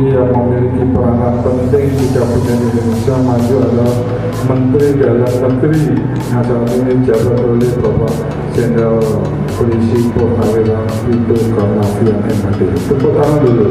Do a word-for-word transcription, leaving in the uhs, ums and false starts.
Yang memiliki peranan penting di Kabinet Indonesia Maju adalah Menteri Dalam Negeri yang saat ini dijabat oleh Bapak Jenderal Polisi Purnawirawan Tito Karnavian, M H D. Tepuk tangan dulu.